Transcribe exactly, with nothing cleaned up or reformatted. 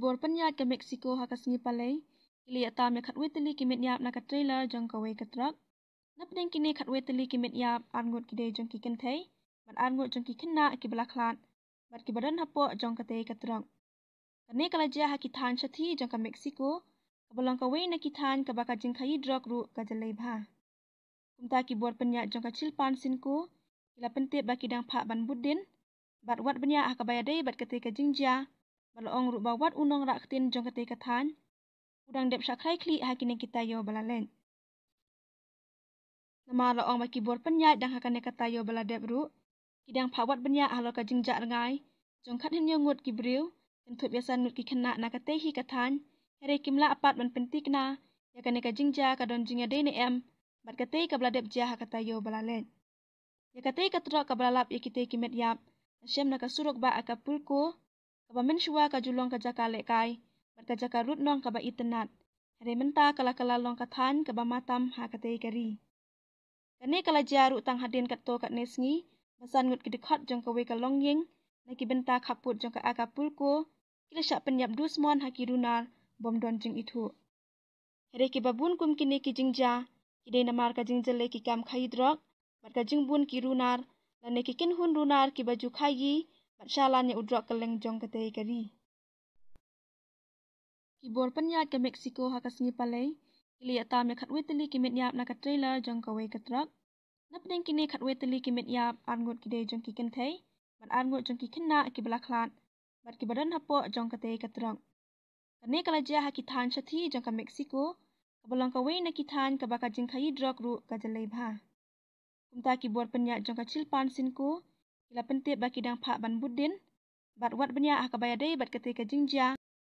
Bor pynïaid ka Mexico ha ka sngi Palei ki la ïatam ïa khatwei tylli ki met ïap na ka trailer jong kawei ka trok. Napdeng kine khatwei tylli ki met ïap, arngut ki dei jong ki kynthei bad arngut jong ki khynnah kiba la khlad bad kiba don hapoh jong katei ka trok. Kane ka la jia ha ki thaiñ shathie jong ka Mexico, kaba long kawei na ki thaiñ kaba ka jingkhaïi drok ruh ka jyllei bha. Kumta ki bor pynïaid jong ka Chilpan Cinco ki la pyntip ba ki dang phah ban bud dien bad wad bniah ha kaba ïadei bad katei ka jingjia, bad la ong ruh ba wat u nongrah ktien jong katei ka thaiñ u dang dep shah khrai khlieh ha kine ki taïew ba la leit. Namar la ong ba ki bor pynïaid dang ha kane ka taïew ba la dep ruh ki dang phah wad bniah halor ka jingjah rngai jong khathynñiew ngut ki briew, kynthup ïa san ngut ki khynnah na katei hi ka thaiñ, hynrei kim lah pat ban pynthikna ïa kane ka jingjia ka don jingïadei ne em bad katei kaba la dep jia ha ka taïew ba la leit. Ïa katei ka trok kaba la lap ïa kitei ki met ïap la shem na ka surok bah Acapulco, kaba mynshuwa ka ju long ka jaka lehkai bad ka jaka rud nong kaba itynnad, hynrei mynta ka la kylla long ka thaiñ kaba matam ha katei ka ri. Kane ka la jia ruh tang hadien katto katne sngi ba san ngut ki dkhot jong kawei ka longïing na ki bynta khappud jong ka Acapulco ki la shah pynïap dusmon ha ki runar bym don jingithuh. Hynrei kiba bun kum kine ki jingjia ki dei namar ka jingjyllei ki kam khaïi drok bad ka jingbun ki runar lane ki kynhun runar kiba ju khaïi bad shalan ïa u drok kylleng jong katei ka ri. Ki bor pynïaid ka Mexico ha ka sngi Palei ki la ïatam ïa khatwei tylli ki met ïap na ka trailer jong kawei ka trok. Napdeng kine khatwei tylli ki met ïap, arngut ki dei jong ki kynthei bad arngut jong ki khynnah kiba la khlad bad kiba don hapoh jong katei ka trok. Kane ka la jia ha ki thaiñ shathie jong ka Mexico, kaba long kawei na ki thaiñ kaba ka jingkhaïi drok ruh ka jyllei bha. Kumta ki bor pynïaid jong ka Chilpan Cinco ki la pyntip ba ki dang phah ban bud dien bad wad bniah ha kaba ïadei bad katei ka jingjia,